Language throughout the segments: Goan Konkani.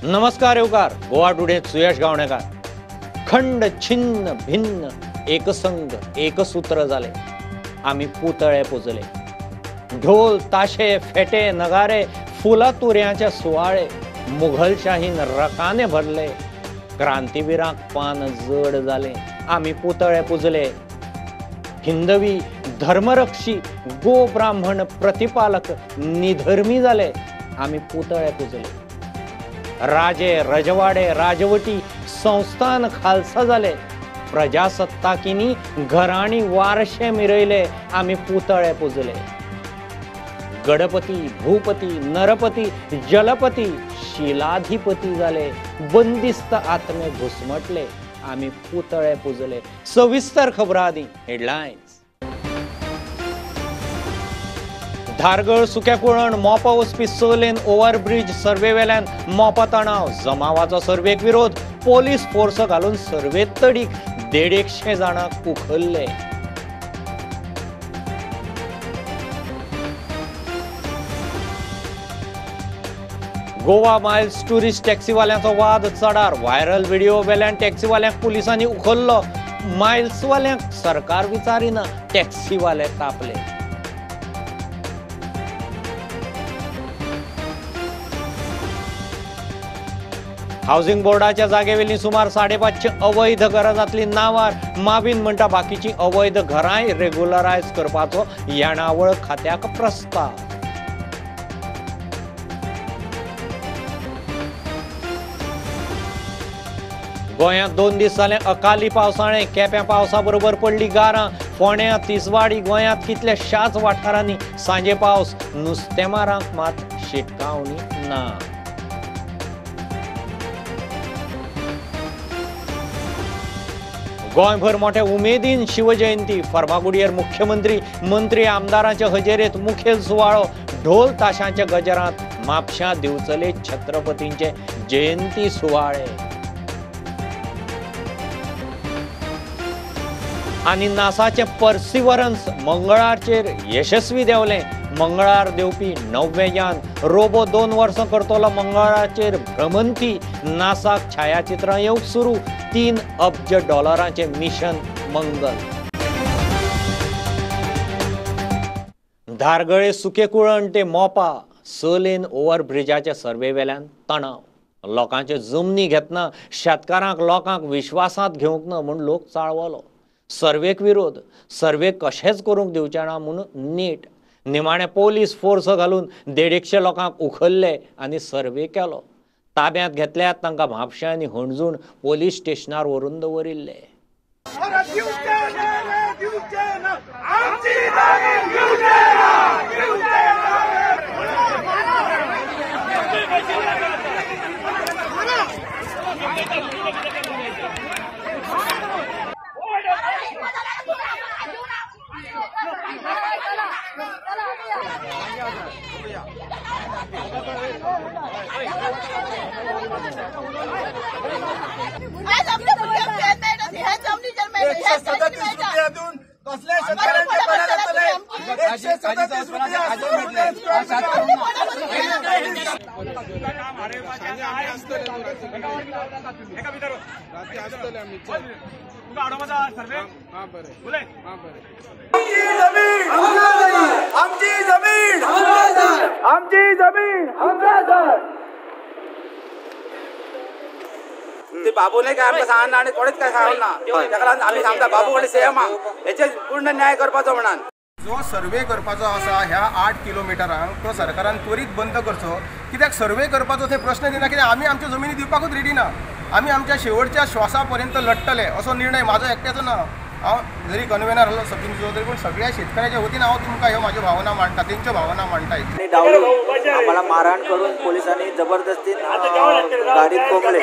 नमस्कार येवकार गोवा टुडे सुयश गावणेकार। खंड छिन्न भिन्न एकसंग एकसूत्र जाले, आमी पुतळे पुजले। ढोल ताशे फेटे नगारे फुला तुऱ्यांचे सुवाळे मुघलशाहीन रकाने भरले, क्रांतीवीरांक पान जड जाले, आमी पुतळे पुजले। हिंदवी धर्मरक्षी गो ब्राह्मण प्रतिपालक निधर्मी जाले, आमी पुतळे पुजले। राजे रजवाडे राजवटी संस्थान खालसा जाले, प्रजासत्ताकींनी घराणी वारशे मिरयले, आमी पुतळे पुजले। गणपती भूपती नरपती जलपती शिलाधिपती जाले, बंदिस्त आत्मे घुसमटले, आमी पुतळे पुजले। सविस्तर खबरां आदी हेडलायन्स। धारगळ सुक्या कुळण मोपा वचपी 6 लेन ओव्हरब्रिज सर्वे वेल्यान मोपा तणाव, जमावाचो सर्वेक विरोध, पोलीस फोर्स घालून सर्वे तडीक 150 जाणांक उखल्ले। गोवा मायल्स टुरिस्ट टॅक्सीवाल्यांचो वाद चडार, व्हायरल व्हिडिओ वेल्यान टॅक्सीवाल्यांक पुलिसांनी उखल्लो, मायल्सवाल्यांक सरकार विचारिना, टॅक्सीवाले तापले। हावसिंग बोर्डाच्या जागेवेली सुमार 550 अवैध घरां जातली नांवार, माविन म्हणटा बाकीची अवैध घरांय रेग्युलरायज करपाचो येणावळ खात्याक प्रस्ताव। गोंयांत 2 दीस जाले अकाली पावसाळें, केप्यां पावसा बरोबर पडली गारां, फोंड्यां तिसवाडी गोंयांत कितल्याशाच वाठारांनी सांजे पावस, नुस्तेमारांक मात शिटकावणी ना। गोंयभर मोठ्या उमेदीन शिवजयंती, फर्मागुडयेर मुख्यमंत्री मंत्री आमदारांच्या हजेरेत मुखेल सुवाळो, ढोल ताशांच्या गजरांत म्हापशां दिवचले छत्रपतींचे जयंती सुवाळे। आनी नासाचे पर्सिवरन्स मंगळाचेर यशस्वी देंवलें, मंगळार देंवपी 9वें यान, रोबो 2 वर्सां करतलो मंगळाचेर भ्रमंती, नासाक छायाचित्रां येवंक सुरू, 3 अब्ज डॉलरांचे मिशन मंगल। धारगळे सुके कुळण ते मोपा 6 लेन ओव्हरब्रिजाच्या सर्वे वेल्यान तणाव, लोकांच्यो जमनी घेतना शेतकारांक लोकांक विश्वासांत घेवंक ना म्हूण लोक चाळवलो, सर्वेक विरोध, सर्वे कशेंच करूंक दिवचे ना म्हूण नेट, निमाणे पोलीस फोर्स घालून 150 लोकांक उखल्ले आनी सर्वे केलो, ताब्यांत घेतल्यात तांकां म्हापशें आनी हणजूण पोलीस स्टेशनार व्हरून दवरिल्ले। बाबूने काय आमकां सांगना आनी कोणेच काय सांगना, ताका लागून आमी सांगता बाबू कडेन सेम हेचेर पूर्ण न्याय करपाचो म्हणान। जो सर्वे करपाचो आसा ह्या 8 किलोमिटरांक तो सरकारान त्वरीत बंद करचो, कित्याक सर्वे करपाचो ते प्रश्न दिना, कित्याक आमी आमच्यो जमिनी दिवपाकूच रेडी ना, आमी आमच्या शेवटच्या श्वासा पर्यंत लढटले असो निर्णय म्हाजो एकट्याचो ना। हांव जरी कन्वेनर आसलो सचिनचो तरी पूण सगळ्या शेतकऱ्याच्या वतीन हांव तुमकां ह्यो म्हाज्यो भावना मांडटा, तेंच्यो भावना मांडटा। आम्हाला मारहाण करून पोलिसांनी जबरदस्तीन गाडीत कोंबले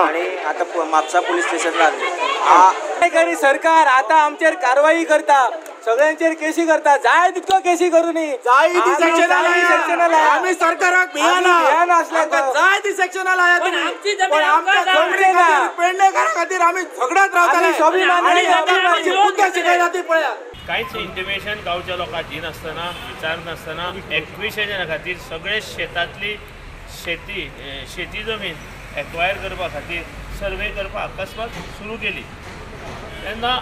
आणि आता म्हापसा पोलीस स्टेशनला आणले। सरकार आता आमचेर कारवाई करता, सगळ्यांचेर केसी करता, जाय तितको केसी करूनी, जाय ती सेक्शना लाया, आमी सरकाराक भियाना, जाय ती सेक्शना लाया तुम्ही, पण आमच्या जमनी खातीर पेडणेकारा खातीर आमी झगडत रावतले। स्वाभिमान शिकायला ती पळया। कांयच इंटिमेशन गांवच्या लोकांक दिनासतना विचारनासतना एक्विशना खातीर सगळे शेतांतली शेती जमीन एक्वायर करपा खातीर सर्वे करपाक अकस्मात सुरू केली तेन्ना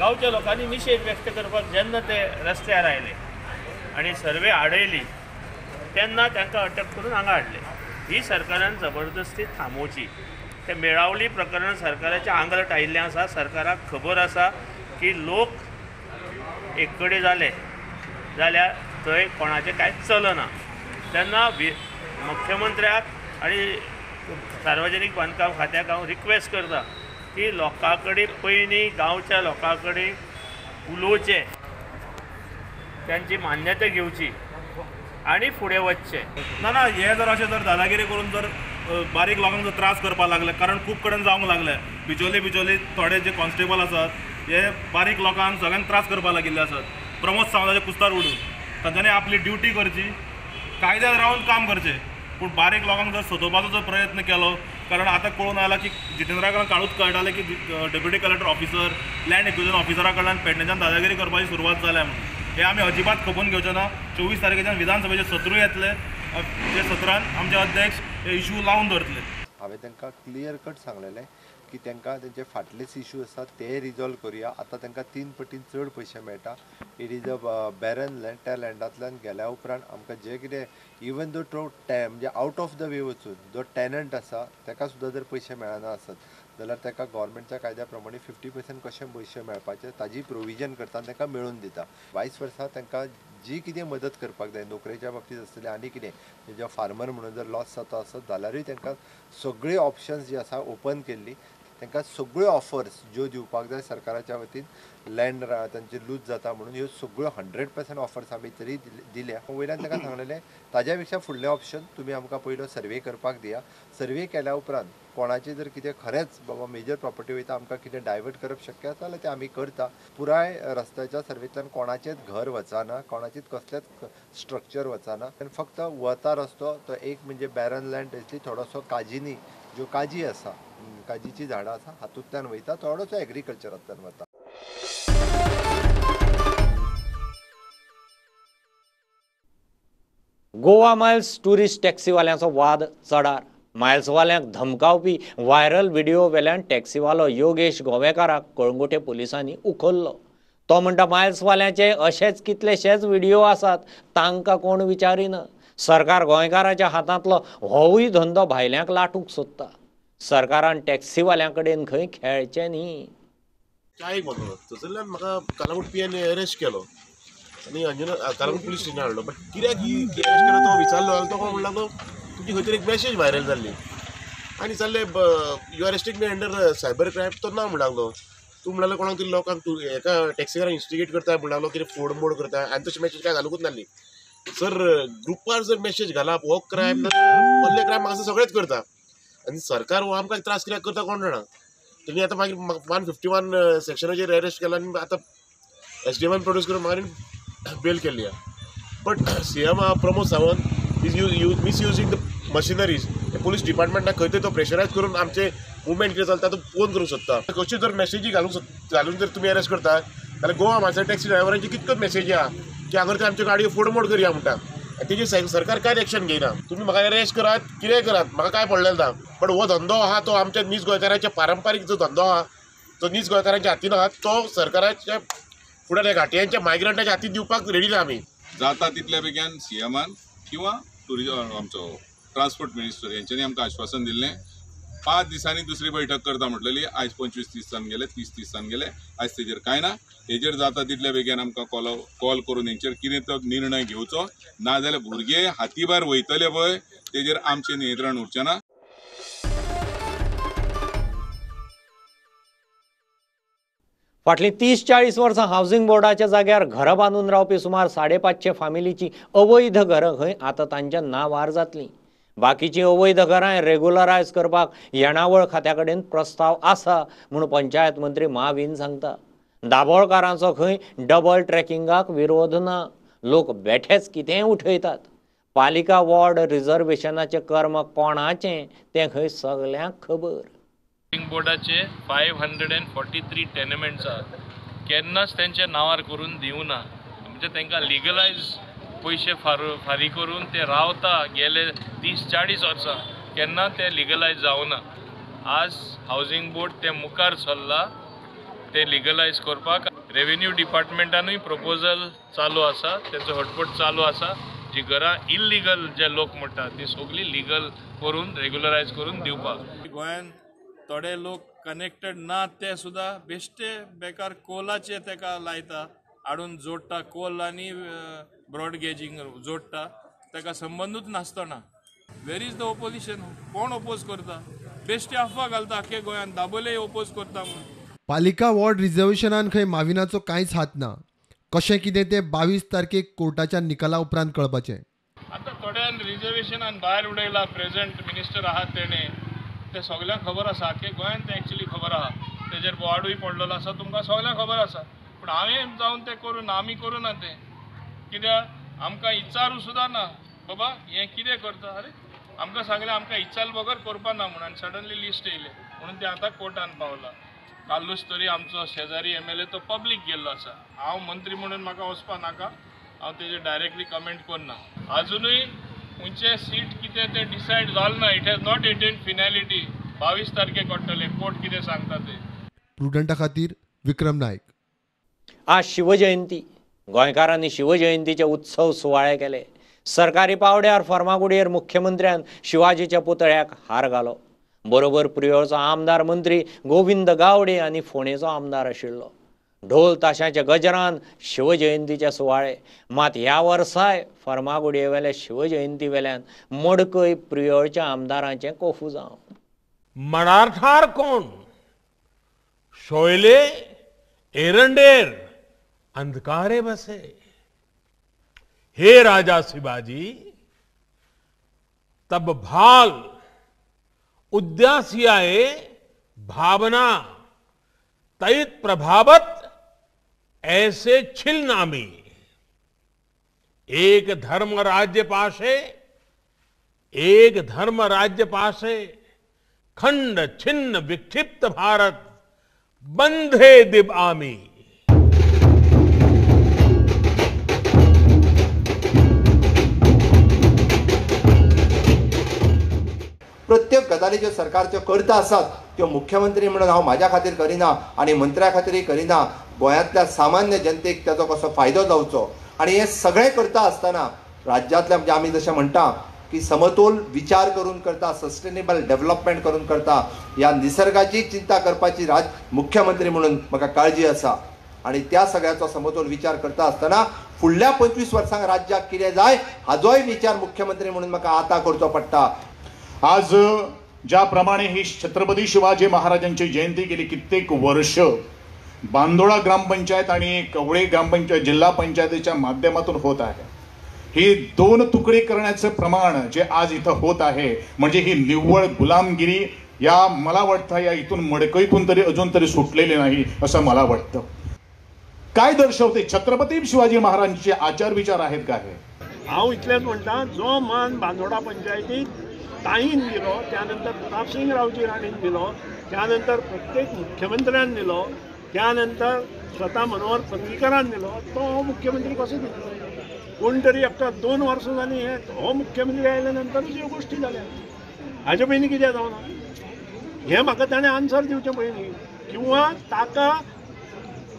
गांवच्या लोकांनी निशेध व्यक्त करपाक जेन्ना ते रस्त्यार आयले आनी सर्वे आडयली तेन्ना तांकां अटक करून हांगा हाडले. ही सरकारान जबरदस्ती थांबोवची. ते मेळावली प्रकरण सरकाराच्या आंगलट आयिल्लें आसा. सरकाराक खबर आसा की लोक एक कडेन जाले जाल्यार थंय कोणाचें कांयच चलना. तेन्ना मुख्यमंत्र्याक आनी सार्वजनीक बांदकाम खात्याक हांव रिक्वेस्ट करता की लोकां कडेन पयलीं गांवच्या लोकां कडेन उलोवचें, तांची मान्यता घेवची आनी फुडें वचचें. ना ना हे जर अशें जर दादागिरी करून जर बारीक लोकांक जर त्रास करपाक लागले, कारण खूब कडेन जावंक लागले बिचोली बिचोली थोडे जे कॉन्स्टेबल आसात हे बारीक लोकांक सगळ्यांक त्रास करपाक लागिल्ले आसात. प्रमोद सावंताचे कुस्तार उडून तांच्यांनी आपली ड्युटी करची, कायद्यान रावन काम करचें, पूण बारीक लोकांक जर सोदोवपाचो जर प्रयत्न केलो, कारण आतां कळून आयला की जितेंद्रा कडल्यान काळूच कळटालें की deputy collector officer, land acquisition ऑफिसरा कडल्यान पेडणेच्यान दादागिरी करपाची सुरवात जाल्या म्हणून. हे आमी अजिबात खपोवन घेवचे ना. 24 तारखेच्यान विधानसभेचे सत्रूय येतले, ते सत्रान आमचे अध्यक्ष हे इशू लावन धरतले. हांवें तांकां क्लियर कट सांगलेलें की तांकां तेंचे फाटलेच इशू आसात ते रिजॉल्व करुया. आतां तांकां 3 पटीन चड पयशे मेळटा. It is a barren land. त्या लँडांतल्यान गेल्या उपरांत आमकां जें कितें इवन दो तो म्हणजे आउट ऑफ the way वचून जो टॅनंट आसा ताका सुद्दां जर पयशे मेळना आसत जाल्यार ताका गव्हर्मेंटच्या कायद्या प्रमाणे 50% कशें पयशे मेळपाचे ताजी प्रोविजन करता, तांकां मेळून दिता. वायस वर्सा तांकां जी कितें मदत करपाक जाय नोकरेच्या बाबतींत आसतलें आनी कितें जे फार्मर म्हणून जर लॉस जाता आसत जाल्यारूय तांकां सगळी ऑप्शन्स जी आसा ओपन केल्ली, तांकां सगळ्यो ऑफर्स ज्यो दिवपाक जाय सरकाराच्या वतीन लँड तांचे लूज जाता म्हणून ह्यो सगळ्यो 100% ऑफर्स आमी तरी दिल्या. वयल्यान तांकां सांगलेलें ताज्या पेक्षा फुडलें ऑप्शन तुमी आमकां पयलो सर्वे करपाक दिया. सर्वे केल्या उपरांत कोणाचें जर कितें खरेंच बाबा मेजर प्रॉपर्टी वयता आमकां कितें डायवर्ट करप शक्य आसा जाल्यार तें आमी करता. पुराय रस्त्याच्या सर्वेंतल्यान कोणाचेंच घर वचना, कोणाचेंच कसलेंच स्ट्रक्चर वचना, आनी फक्त वता रस्तो तो एक म्हणजे बॅरन लँड आसली, थोडोसो काजीनी ज्यो काजी आसा, काजीची झाडां आसा हातूंतल्यान वयता, थोडोसो एग्रीकल्चरांतल्यान वता. गोवा मायल्स टुरिस्ट टॅक्सीवाल्यांचो वाद चडार. मायल्सवाल्यांक धमकावपी व्हायरल व्हिडिओ वेल्यान टॅक्सीवालो योगेश गोवेकाराक कळंगुटे पुलिसांनी उखल्लो. तो म्हणटा मायल्सवाल्यांचे अशेच कितलेशेच व्हिडिओ आसात, तांकां कोण विचारिना. सरकार गोंयकाराच्या हातांतलो होवूय धंदो भायल्यांक लाटूंक सोदता. सरकारान टॅक्सीवाल्यां कडेन खंय खेळचें न्ही. चायेक वचलो थंयसरल्यान म्हाका कालांगूट पी एन अरेस्ट केलो आनी अंजना कालांगूट पुलीस स्टेशनार हाडलो. बट कित्याक अरेस्ट केलो तो विचारलो जाल्यार तो कोण म्हणूंक लागलो तुमची खंय तरी एक मॅसेज व्हायरल जाल्ली आनी चालले you arrested me under cyber crime. तो ना म्हणूंक लागलो. तूं म्हणलो कोणाक तरी लोकांक तूं एका टॅक्सीकारांक इन्स्टिगेट करता म्हणूंक लागलो, कितें फोड मोड करता. आनी तशी मॅसेज काय घालूंकच नासली. सर ग्रुपार जर मॅसेज घालप हो क्रायम, कसले क्रायम म्हाका सगळेच करता आनी सरकार हो आमकां त्रास कित्याक करता कोण जाणा. तेणी आतां मागीर 151 सेक्शनाचेर अरेस्ट केला आनी आतां एस डी एमान प्रोड्यूस करून म्हाका बेल केल्ली आहा. But C M Pramod Sawant is misusing the machineries. Police डिपार्टमेंटाक खंय तरी तो प्रेशरायज करून आमचे मुवमेंट कितें चलता तो फोन करूंक सोदता. कशी जर मॅसेजी घालून जर तुमी अरेस्ट करता जाल्यार गोवा म्हापसा टॅक्सी ड्रायव्हरांची कितक्यो मॅसेजी आहा की हांगा ते आमच्यो गाडयो फोडमोड करया म्हणटा आनी तेजी सरकार कांयच एक्शन घेयना. तुमी म्हाका अरेस्ट करात, कितेंय करात, म्हाका कांय पडलेलें ना. बट हो धंदो आहा तो आमच्या नीज गोंयकारांच्या पारंपारीक जो धंदो आहा तो नीज गोंयकारांच्या हातीन आहा, तो सरकाराच्या फुडें घाटयांच्या मायग्रंटाच्या हातीन दिवपाक रेडी ना आमी. जाता तितल्या बेगीन सी एमान किंवा टुरिजम आमचो ट्रान्सपोर्ट मिनिस्टर यांच्यांनी आमकां आश्वासन दिल्लें 5 दिसांनी दुसरी बैठक करता म्हटलेली. आयज 25-30 जावन गेले, 30-30 जावन गेले, आयज तेजेर कांय ना. हेजेर जाता तितल्या बेगीन आमकां कॉल करून हेंचेर कितें तो निर्णय घेवचो, नाजाल्यार भुरगे हाती भायर वयतले पळय तेजेर आमचें नियंत्रण उरचें ना. फाटलीं 30-40 वर्सां हावसिंग बोर्डाच्या जाग्यार घरां बांदून रावपी सुमार 550 फामिलीची अवैध घरां खंय आतां तांच्या नांवार जातलीं. बाकीचीं अवैध घरां रेगुलरायज करपाक येणावळ खात्या कडेन प्रस्ताव आसा म्हूण पंचायत मंत्री माविन सांगता. दाबोळकारांचो खंय डबल ट्रॅकिंगाक विरोध ना, लोक बेठेच कितेंय उठयतात. पालिका वॉर्ड रिजर्वेशनाचें कर्म कोणाचें तें खंय सगल्यांक खबर. हावसिंग बोर्डाचे 543 टेनमेंट्स आहात, केन्नाच तेंच्या नांवार करून दिवना, म्हणजे तांकां लिगलायज पयशे फारीक करून ते रावता गेले 30-40 वर्सां, केन्ना ते लिगलायज जावना. आज हावजींग बोर्ड ते मुखार सरला ते लिगलायज करपाक. रेवेन्यू डिपार्टमेंटानूय प्रपोजल चालू आसा, तेचो हटपट चालू आसा. जी घरां इल्लिगल जे लोक म्हणटा ती सगळी लिगल करून रेगुलरायज करून दिवपाक. गोंयान थोडे लोक कनेक्टेड ना ते सुद्दां बेश्टे बेकार कोलाचे तेका लायता, हाडून जोडटा कोल आनी ब्रॉड गेजींग जोडटा, ताका संबंदूच नासतना. वेर is the opposition? कोण ओपोज करता? बेश्टे अफवा घालता आख्खे गोंयांत, दाबोलेय ओपोज करता म्हणून. पालिका वॉर्ड रिजर्वेशनान खंय माविनाचो कांयच हात ना. कशें कितें तें 22 तारखेक कोर्टाच्या निकाला उपरांत कळपाचें. आतां थोड्यान रिजर्वेशनान भायर उडयला, प्रेझेंट मिनिस्टर आहात तेणे, ते सगल्यांक खबर आसा, आख्खे गोंयांत तें एक्चुली खबर आहा. तेजेर बोवाडूय पडलेलो आसा, तुमकां सगल्यांक खबर आसा. पूण हांवें जावन तें करूं ना, आमी करूं ना तें, कित्याक आमकां इचारू सुद्दां ना बाबा हें कितें करता. अरे आमकां सांगलें आमकां इचाल बगर करपा ना म्हणून, आनी सडनली लिस्ट येयलें म्हणून तें आतां कोर्टान पावलां. कालूच तरी आमचो शेजारी MLA तो पब्लीक गेल्लो आसा. हांव मंत्री म्हणून म्हाका वचपा नाका, हांव तेजेर डायरेक्टली कमेंट करना. आजुनूय खंयचें सीट कितें तें डिसायड जालें ना, it has not attained finality. 22 तारखेक कळटलें कोर्ट कितें सांगता तें. प्रुडंटा खातीर विक्रम नायक. आज शिवजयंती. गोंयकारांनी शिवजयंतीचे उत्सव सुवाळे केले. सरकारी पावड्यार फर्मागुडयेर मुख्यमंत्र्यान शिवाजीच्या पुतळ्याक हार घालो. बरोबर प्रियोळचो आमदार मंत्री गोविंद गावडे आनी फोंडेचो आमदार आशिल्लो. ढोल ताशाच्या गजरान शिवजयंतीचे सुवाळे. मात ह्या वर्साय फर्मागुडयेवेल्या शिवजयंती वेल्यान मडकय प्रियोळच्या आमदारांचें कोफुजांव. मराठार कोण शोयले एरंडेर अंधकारे बसे, हे राजा शिवाजी तब भाल उद्यासियाए भावना तैत प्रभावत ऐसे छिल नामी, एक धर्म राज्य पाशे, एक धर्म राज्य पाशे, खंड छिन्न विक्षिप्त भारत बंधे दिब आमी. प्रत्येक गजाली ज्यो सरकारच्यो करता आसात त्यो मुख्यमंत्री म्हणून हांव म्हाज्या खातीर करिना आनी मंत्र्या खातीरय करिना, गोंयांतल्या सामान्य जनतेक ताचो कसो फायदो जावचो. आनी हें सगळें करता आसतना राज्यांतल्या म्हणजे आमी जशें म्हणटा की समतोल विचार करून करता, सस्टेनेबल डेव्हलपमेंट करून करता, ह्या निसर्गाची चिंता करपाची राज मुख्यमंत्री म्हणून म्हाका काळजी आसा. आनी त्या सगळ्याचो समतोल विचार करता आसतना फुडल्या 25 वर्सांक राज्याक कितें जाय हाजोय विचार मुख्यमंत्री म्हणून म्हाका आतां करचो पडटा. आज ज्याप्रमाणे ही छत्रपती शिवाजी महाराजांची जयंती गेली कित्येक वर्ष बांदोडा ग्रामपंचायत आणि कवळे ग्रामपंचायत जिल्हा पंचायतीच्या माध्यमातून होत आहे, ही दोन तुकडे करण्याचं प्रमाण जे आज इथं होत आहे म्हणजे ही निव्वळ गुलामगिरी या मला वाटतं या इथून मडकईतून तरी अजून तरी सुटलेली नाही असं मला वाटतं. काय दर्शवते छत्रपती शिवाजी महाराजांचे आचार विचार आहेत का हे? हांव इतलेंच म्हणटा, जो मान बांदोडा पंचायतीक ताईन दिलो, त्यानंतर प्रतापसिंग रावजी राणेन दिलो, त्यानंतर प्रत्येक मुख्यमंत्र्यान दिलो, त्यानंतर स्वता मनोहर पर्रीकरान दिलो, तो हो मुख्यमंत्री कसो दितलो? कोण तरी एकटा 2 वर्सां जालीं हे हो मुख्यमंत्री आयल्या नंतरूच ह्यो गोश्टी जाल्या. हाजे पयलीं कित्याक जावना हें म्हाका ताणें आन्सर दिवचें पयलीं, किंवा ताका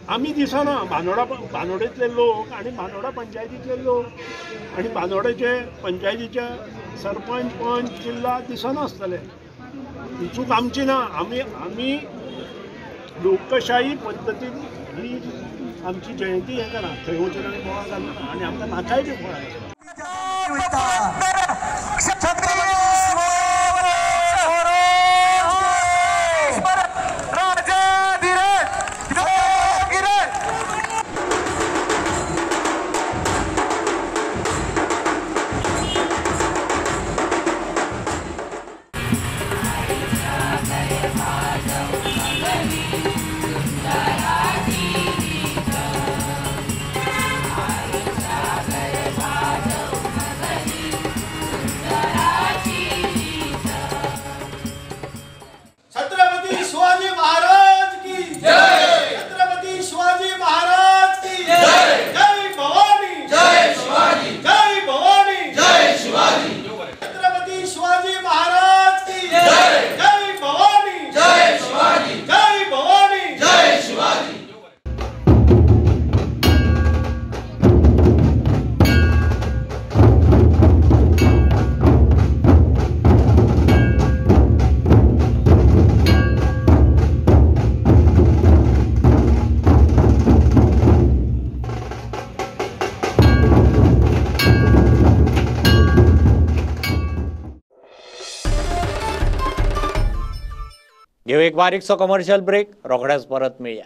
आमी दिसना बांदोडा बांदोडेंतले लोक आनी बांदोडा पंचायतींतले लोक आनी बांदोडेचे पंचायतीचे सरपंच पंच जिल्हा दिसना आसतले. ही चूक आमची ना, आमी आमी लोकशाही पद्दतीन ही आमची जयंती हें करा, थंय वचून आमी बोवाळ घालना आनी आमकां नाकाय बी बोवाळ. Bye. घेऊ एक बारीकसो कमर्शियल ब्रेक, रोखडेच परत मेळया.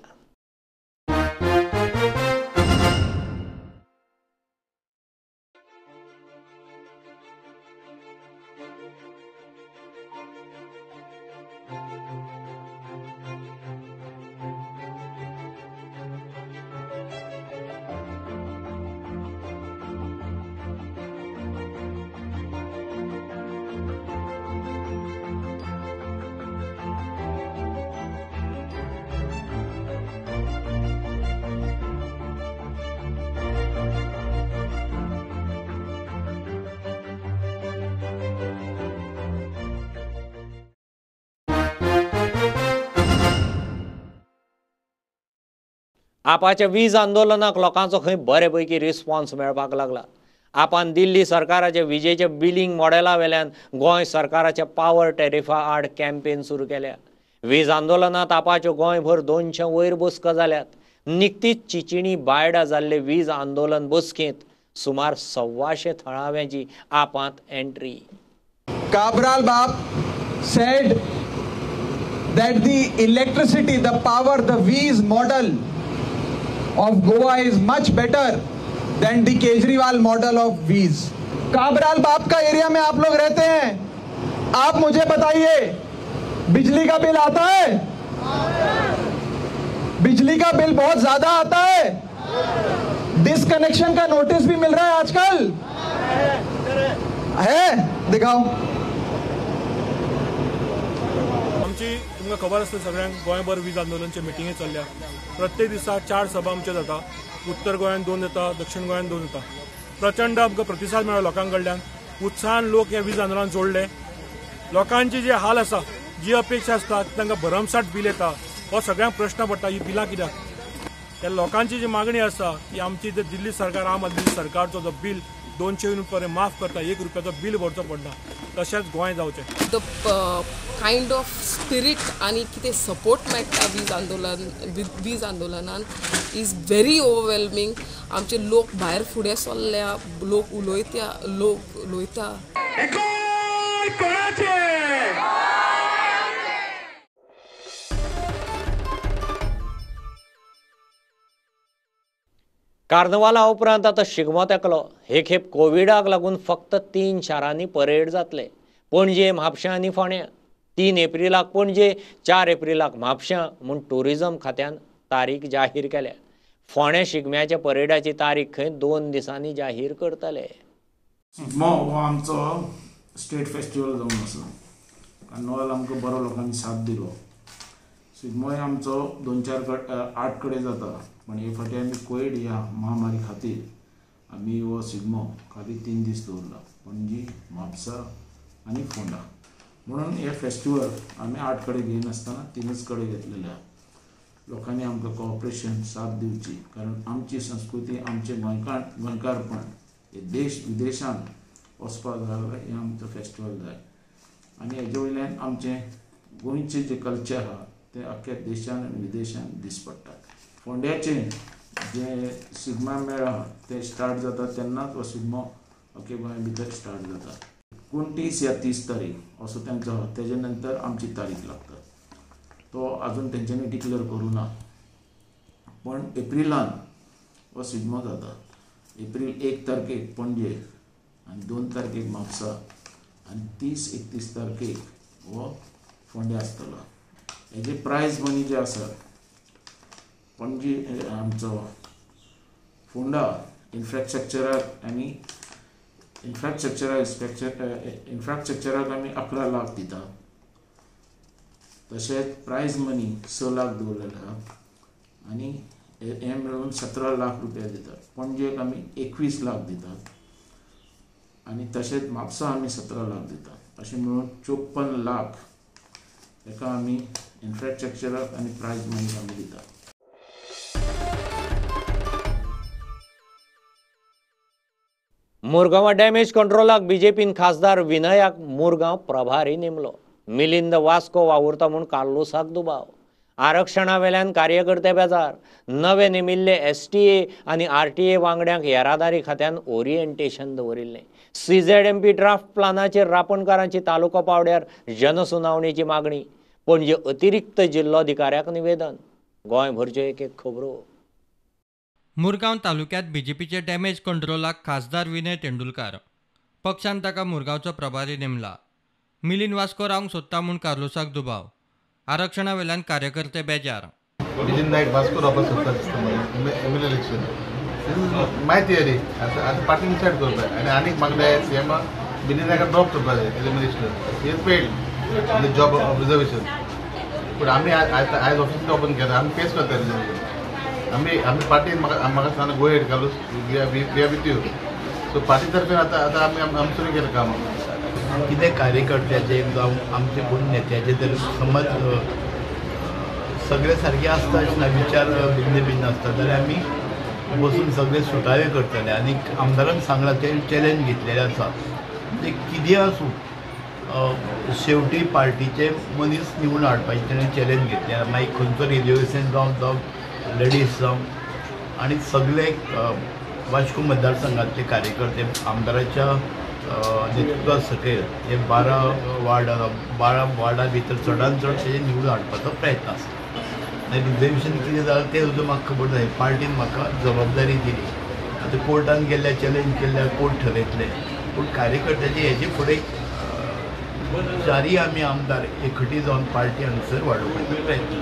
आपाच्या वीज आंदोलनाक लोकांचो खंय बरे पैकी रिस्पॉन्स मेळपाक लागला. आपान दिल्ली सरकाराच्या विजेच्या बिलिंग मॉडेला वेल्यान गोंय सरकाराच्या पावर टॅरिफा आड कॅम्पेन सुरू केल्या. वीज आंदोलनात आपाच्यो गोंयभर 200 वयर बसका जाल्यात. निकतीच चिचिणी बायडा जाल्ले वीज आंदोलन बसकेंत सुमार 125 थळाव्यांची आपांत एंट्री. काब्राल बाब said that the electricity, the power, the वीज model of Goa is much better than the Kejriwal model of V's. Cabral बाप का एरिया में आप लोग रहते हैं, आप मुझे बताइए बिजली का बिल आता है? बिजली का बिल बहुत ज्यादा आता है? डिसकनेक्शन का नोटिस भी मिल रहा है आजकल? है? दिखाओ. आमची तुमकां खबर आसता सगळ्यांक गोंयभर वीज आंदोलनचे मिटिंगे चल्ल्या. प्रत्येक दिसा 4 सभा आमच्यो जाता. उत्तर गोंयांत 2 जाता, दक्षिण गोंयांत 2 जाता. प्रचंड आमकां प्रतिसाद मेळ्ळो लोकां कडल्यान. उत्साहान लोक ह्या वीज आंदोलनान जोडले. लोकांची जे हाल आसा, जी अपेक्षा आसता तांकां भरमसाठ बील येता, हो सगळ्यांक प्रश्न पडटा ही बिलां कित्याक. त्या लोकांची जी मागणी आसा की आमची जे दिल्ली सरकार, आम आदमी सरकारचो जो बील 200 युनिट पर्यंत माफ करता, 1 रुपयाचो बील भरचो पडना, तशेंच गोंय जावचें. The kind of spirit आनी कितें सपोर्ट मेळटा वीज आंदोलनान is very overwhelming. आमचे लोक भायर फुडें सरल्या, लोक उलयता, लोक उलयता. कार्नवाला उपरांत आतां शिगमो तेकलो. हे खेप कोविडाक लागून फक्त 3 शारांनी परेड जातले. पणजे, म्हापशां आनी फोंड्यां. 3 एप्रिलाक पणजे, 4 एप्रिलाक म्हापशां म्हूण टुरिझम खात्यान तारीख जाहीर केल्या. फोंड्या शिगम्याच्या परेडाची तारीख खंय 2 दिसांनी जाहीर करतले. शिगमो हो आमचो स्टेट फेस्टिवल जावन आसा. कार्नवाल आमकां बरो लोकांनी साथ दिलो. शिगमो आमचो 2-4 8 कडेन जाता, पण हे फावटी आमी कोवीड ह्या महामारी खातीर आमी हो शिगमो खाली 3 दीस दवरला, पणजी, म्हापसा आनी फोंडा. म्हणून हे फेस्टिवल आमी 8 कडेन घेयनासतना 3च कडेन घेतलेले आहा. लोकांनी आमकां कॉपरेशन साथ दिवची, कारण आमची संस्कृती, आमचें गोंयकारपण हे देश विदेशांत वचपाक जाय, हें आमचो फेस्टिवल जाय. आनी हेजे वयल्यान आमचें गोंयचें जें कल्चर आहा तें अख्ख्या देशान आनी विदेशान दीस पडटा. फोंड्याचें जें शिगमा मेळ आहा तें स्टार्ट जाता तेन्नाच हो शिगमो अख्खे गोंया भितर स्टार्ट जाता. 29 या 30 तारीख असो तेंचो आहा, तेजे नंतर आमची तारीख लागता. तो अजून तेंच्यांनी डिक्लेअर करूं ना, पण एप्रिलान हो शिगमो जाता. एप्रील 1 तारखेक पणजे आनी 2 तारखेक म्हापसा आनी 30-31 तारखेक हो फोंड्या आसतलो. हेजे प्रायज मनी जे आसा पणजी आमचो फोंडा इन्फ्रास्ट्रक्चराक आनी इन्फ्रास्ट्रक्चराक आमी 11 लाख दिता. तशेंच प्रायज मनी 6 लाख दवरलेले आहा आनी हे मेळून 17 लाख रुपया दितात. पणजेक आमी 21 लाख दितात आनी तशेंच म्हापसा आमी 17 लाख दितात. अशें मेळून 54 लाख हेका आमी इन्फ्रास्ट्रक्चराक आनी प्रायज मनीक आमी दितात. मुरगांवां डॅमेज कंट्रोलाक बीजेपीन खासदार विनयाक मुरगांव प्रभारी नेमलो. मिलिंद वास्को वावुरता म्हूण कार्लुसाक दुबाव. आरक्षणा वेल्यान कार्यकर्ते बेजार. नवे नेमिल्ले STA आनी RTA वांगड्यांक येरादारी खात्यान ओरिएंटेशन दवरिल्लें. CZMP draft प्लानाचेर रापणकारांची तालुको पावड्यार जनसुनावणेची मागणी. पणजे अतिरिक्त जिल्लोधिकाऱ्याक निवेदन. गोंयभरच्यो एक एक खबरो. मुरगांव तालुक्यांत बीजेपीचे डॅमेज कंट्रोलाक खासदार विनय तेंडुलकार. पक्षान ताका मुरगांवचो प्रभारी नेमला. मिलिंद वास्को रावंक सोदता म्हूण कार्लोसाक दुबाव. आरक्षणा वेल्यान कार्यकर्ते बेजार. मिलिंद नायक वास्को रावपाक सोदता दिसता M L election. This is my theory. आतां आतां पार्टी डिसायड करपाक आनी आनीक मागले सीएमा मिलिंद नायका ड्रॉप करपाक जाय as a minister. He has failed in the job of reservation. पूण आमी आयज ऑफिस ओपन केला, आमी फेस करता रिजर्वेशन. आमी आमी पार्टीन म्हाका म्हाका सांगला go ahead Carlos, we are with you. So party तर्फे आतां आतां आमी आमी सुरू केलें काम. कितें कार्यकर्त्याचे जावं आमचे कोण नेत्याचे तर समज सगळे सारके आसता अशें ना, विचार भिन्न भिन्न आसता जाल्यार आमी बसून सगळे सुटावे करतले. आनी आमदारान सांगलां तें चॅलेंज घेतलेलें आसा, म्हणजे कितें आसूं शेवटी पार्टीचे मनीस निवडून हाडपाचें तेणें चॅलेंज घेतलें. मागीर खंयचो रिजर्वेशन जावं जावं लेडीज जावं आनी सगळे वास्को मतदारसंघातले कार्यकर्ते आमदाराच्या नेतृत्वा सकयल हे 12 वार्ड 12 वार्डा भितर चडान चड तेजें निवडून हाडपाचो प्रयत्न आसता. आनी रिजर्वेशन कितें जालां तें सुद्दां म्हाका खबर ना. पार्टीन म्हाका जबाबदारी दिली, आतां कोर्टान गेल्ल्या चॅलेंज केल्ल्या कोर्ट ठरयतलें, पूण कार्यकर्त्याचे हेजे फुडें चारय आमी आमदार एकवटी जावन पार्टी हांगसर वाडोवपाचो प्रयत्न.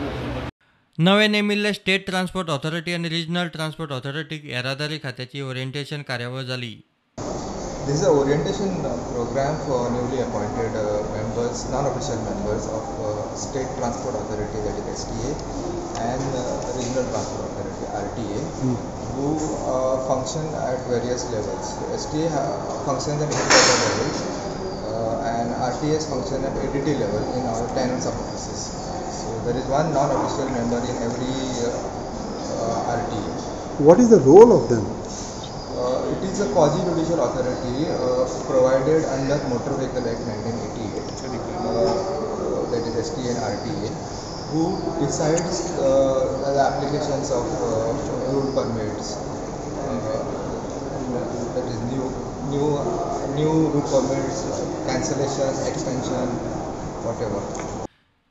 नवे नेमिल्ले स्टेट ट्रान्सपोर्ट ऑथॉरिटी आनी रिजनल ट्रान्सपोर्ट ऑथॉरिटीक येरादारी खात्याची ओरिएंटेशन कार्यावळ जाली. This is an orientation program for newly appointed members, non-official members of State Transport Authority, that is STA, and Regional Transport Authority, RTA, who function at various levels. So STA functions at headquarter level and RTAs function at ADT level in our 10 sub-offices. So there is one non-official member in every RTA. What is the role of them? It is a quasi-judicial authority provided under Motor Vehicle Act 1988, that is STA and RTA, who decides the applications of road permits, that is new route permits, cancellation, extension, whatever.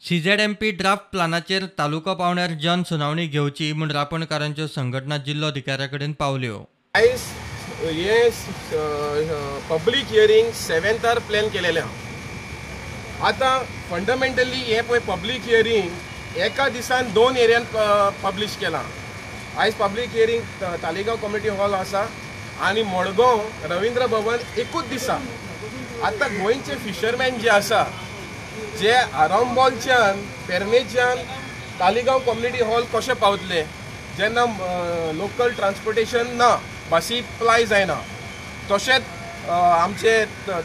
CZMP draft प्लानाचेर तालुको पावंड्यार जन सुनावणी घेवची म्हूण रापणकारांच्यो संघटना जिल्लोधिकाऱ्या कडेन पावल्यो. आयज हे पब्लीक हियरींग 7थार प्लॅन केलेलें आहा. आतां फंडामेंटली हें पळय पब्लीक हियरींग एका दिसान 2 एरियान पब्लिश केलां. आयज public hearing Taleigao community hall आसा आनी मडगांव रवींद्र भवन एकूच दिसा. आतां गोंयचे फिशरमॅन जे आसा जे आरांबोलच्यान पेरणेच्यान तालिगांव कम्युनिटी हॉल कशें पावतले जेन्ना लोकल ट्रान्सपोर्टेशन ना, बसी प्लाय जायना. तशेंच आमचे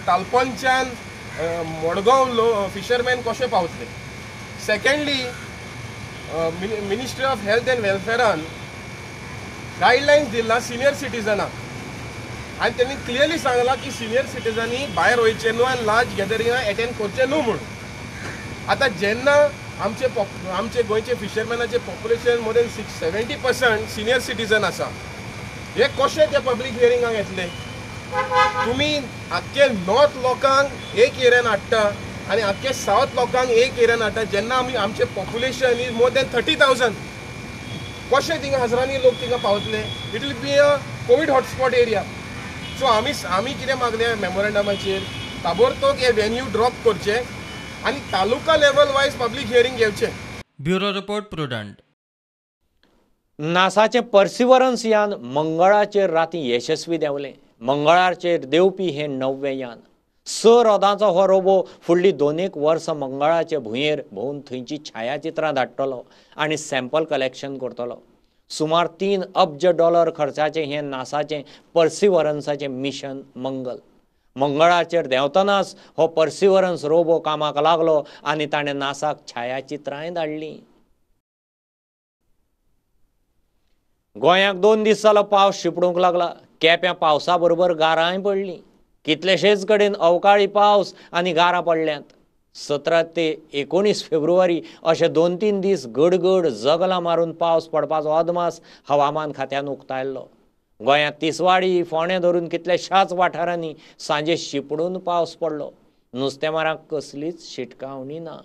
तालपोनच्यान मडगांव फिशरमॅन कशें पावतले. Secondly, ministry of health and वेलफेअरान guidelines दिला सिनियर सिटीजनाक आनी तेणी क्लियरली सांगलां की सिनियर सिटीजनांनी भायर वयचें न्हू आनी लार्ज गॅदरिंगां एटेंड करचें न्हू म्हूण. आतां जेन्ना आमचे आमचे गोंयचे फिशरमॅनाचे population more than 70% senior citizen आसा, हे कशें ते पब्लीक हियरिंगाक येतले? तुमी आख्खे नॉर्थ लोकांक एक एरियान हाडटा आनी आख्खे सावथ लोकांक एक एरियान हाडटा, जेन्ना आमी आमचें पॉप्युलेशन is more than 30,000, कशें थिंगा हजारांनी लोक थिंगा पावतले? It will be a covid hotspot area. So आमी आमी कितें मागलें मेमोरेंडमाचेर, ताबोरतोब हे वेन्यू ड्रॉप करचें आनी taluka level wise public hearing घेवचें. Bureau report, Prudent. नासाचें पर्सिवरन्स यान मंगळाचेर राती यशस्वी देंवलें. मंगळाचेर देंवपी हें 9वें यान. 6 रोदांचो हो रोबो फुडली 2 वर्सां मंगळाचे भुंयेर भोंवन थंयची छायाचित्रां धाडटलो आनी सॅम्पल कलेक्शन करतलो. सुमार $3 अब्ज खर्चाचें हें नासाचें पर्सिवरन्साचें मिशन मंगल. मंगळाचेर देंवतनाच हो पर्सिवरन्स रोबो कामाक लागलो आनी ताणें नासाक छायाचित्रांय धाडलीं. गोंयाक 2 दीस जालो पावस शिंपडूंक लागला. केप्यां पावसा बरोबर गारांय पडलीं. कितलेशेच कडेन अवकाळी पावस आनी गारां पडल्यांत. 17 ते 19 फेब्रुवारी अशे 2-3 दीस गडगड जगलां मारून पावस पडपाचो अदमास हवामान खात्यान उक्तायल्लो. गोंयांत तिसवाडी, फोंडें धरून कितल्याशाच वाठारांनी सांजे शिंपडून पावस पडलो. नुस्तेमारांक कसलीच शिटकावणी ना.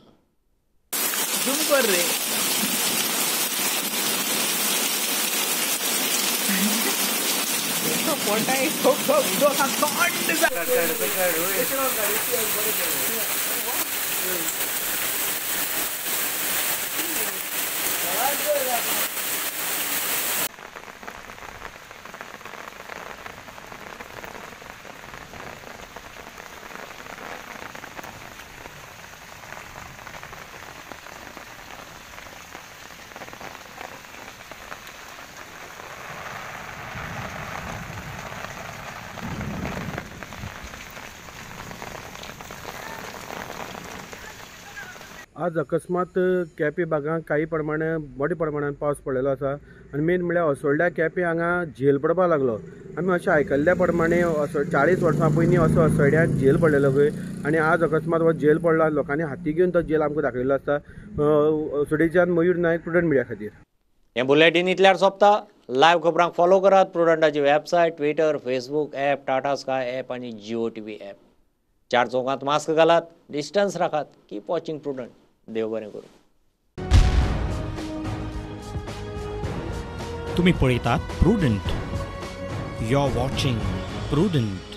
झूम कर रे. पोटाय आज अकस्मात केपें भागांत काही प्रमाणे मोठ्या प्रमाणान पावस पडलेलो आसा आनी मेन म्हळ्यार असोळड्या केपें हांगा झेल पडपाक लागलो. आमी अशें आयकल्ल्या प्रमाणे 40 वर्सां पयलीं असो असोळड्याक झेल पडलेलो खंय आनी आज अकस्मात हो झेल पडला. लोकांनी हाती घेवन तो झेल आमकां दाखयल्लो आसा. असोळडेच्यान मयूर नायक, प्रुडंट मिडिया खातीर. हें बुलेटीन इतल्यार सोंपता. लायव्ह खबरांक फॉलो करात प्रुडंटाची website, Twitter, Facebook app, Tata Sky app आनी जिओ टीव्ही ॲप. चार चौकांत मास्क घालात, डिस्टन्स राखात. Keep watching Prudent. देव बरें करूं. तुम्ही पळयतात Prudent. You are watching Prudent.